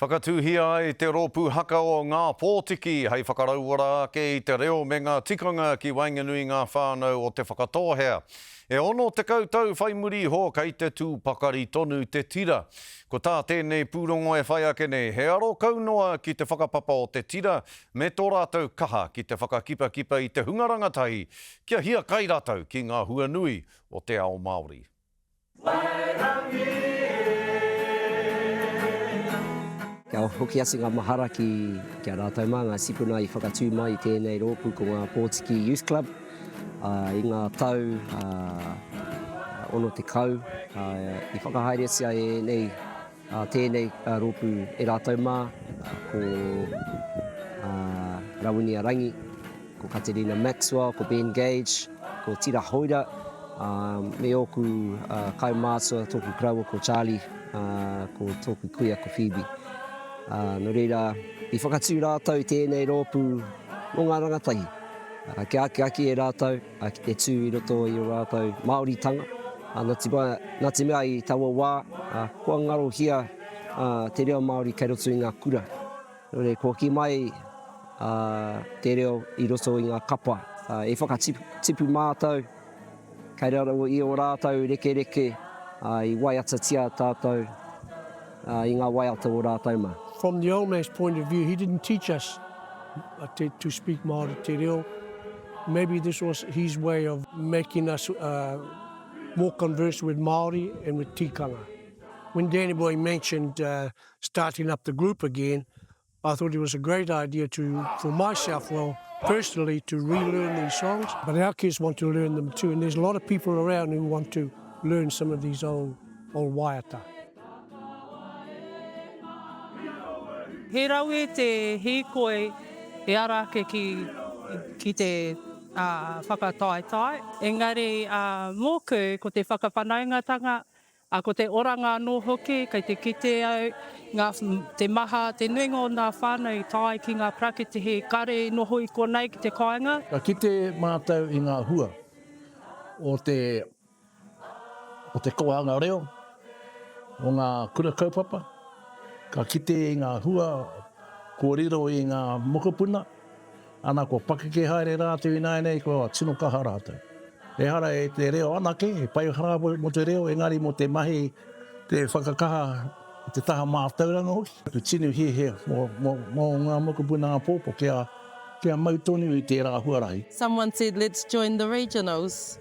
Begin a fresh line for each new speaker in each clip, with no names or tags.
Whakatūhia ai te rōpū haka o Ngā Pōtiki hei whakarauora ake i te reo me ngā tikanga ki waenganui i ngā whānau o Te Whakatōhea. E 60 tau whai muri iho kei te tū pakari tonu te tira. Ko tā tēnei pūrongo e whai ake nei he aro kau noa ki te whakapapa o te tira me tō rātou kaha ki te whakakipakipa i te hunga rangatahi kia hiakai rātou ki ngā hua nui o te ao Māori.
Wairangi
Kia hoki atu ngā mahara ki ki a rātou mā, ngā tipuna i whakatū mai i tēnei rōpū ko ngā Pōtiki Youth Club i ngā tau 60 i whakahaeretia ēnei tēnei rōpū e rātou mā, ko Rawinia Rangi, ko Katerina Maxwell, ko Ben Gage, ko Tira Hoira, me ōku kaumātua, tōku koroua ko Charlie, ko tōku kuia ko Phoebe. Nō reira, i whakatū rātou i tēnei rōpū mō ngā rangatahi, kia akiaki e rātou ki te tū i roto i ō rātou Māoritanga, nā te mea i taua wā, kua ngarohia te reo Māori kei roto i ngā kura. Nō reira, kua kī mai te reo i roto i ngā kapa. I whakatipu mātou, kei raro i ō rātou rekereke, i waiatatia tātou i ngā waiata o rātou mā.
From the old man's point of view, he didn't teach us to speak Māori te reo. Maybe this was his way of making us more conversant with Māori and with tikanga. When Danny Boy mentioned starting up the group again, I thought it was a great idea to, for myself, well, personally, to relearn these songs. But our kids want to learn them too, and there's a lot of people around who want to learn some of these old, old waiata.
He rawe te hīkoi e ara ake ki, ki te whakataetae. Engari mōku, ko te whakawhanaungatanga, Ā, ko te oranga anō hoki, kei te kite au, ngā, te maha, te nuinga o ngā whānau i tae ki ngā parakitihi kare i noho i konei ki te kāinga.
Ka kite mātou i ngā hua o te, o te kōhanga reo, o ngā kura kaupapa, ka kite i ngā hua kua riro i ngā mokopuna, Ana, kua pakeke haere rātou ināianei, kua tino kaha rātou. Ehara e te reo anake, he pai rā mō te reo, engari mō te mahi, te whakakaha i te taha mātauranga hoki. Taku tino hiahia mō ngā mokopuna āpōpō kia, kia mau tonu i tērā huarahi.
Someone said let's join the regionals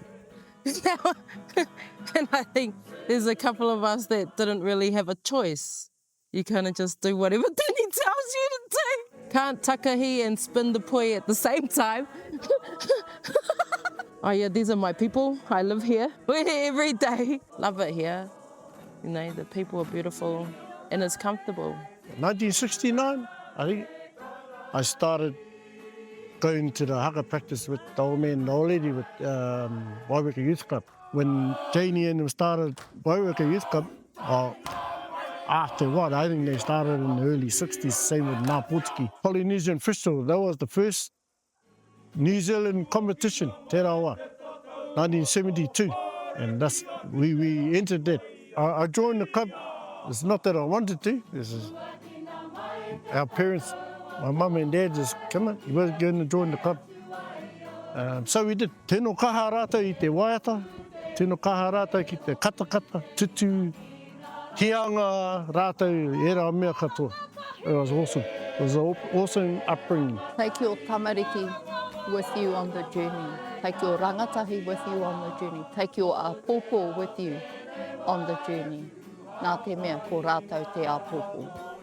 and I think there's a couple of us that didn't really have a choice. You kinda just do whatever Danny tells you to do. Can't takahi and spin the poi at the same time. Oh yeah, these are my people. I live here. We're here every day. Love it here. You know, the people are beautiful and it's comfortable.
1969, I think, I started going to the haka practice with the old man and the old lady with um, Waiweka Youth Club. When Janie and them started Waiweka Youth Club, well, after what, I think they started in the early 60s, same with Ngā Pōtiki. Polynesian Festival, that was the first New Zealand competition, tērā wā, 1972, and that's, we, we entered that. I, I joined the club, it's not that I wanted to, this is our parents, my mum and dad just, come on, you we're going to join the club. Um, so we did. Tino kaha rātou i te waiata, tino kaha rātou ki te katakata, tutu, hianga rātou, ērā mea katoa. It was awesome. It was an awesome upbringing.
Take your tamariki with you on the journey. Take your rangatahi with you on the journey. Take your āpōpō with you on the journey. Nā te mea ko rātou te āpōpō.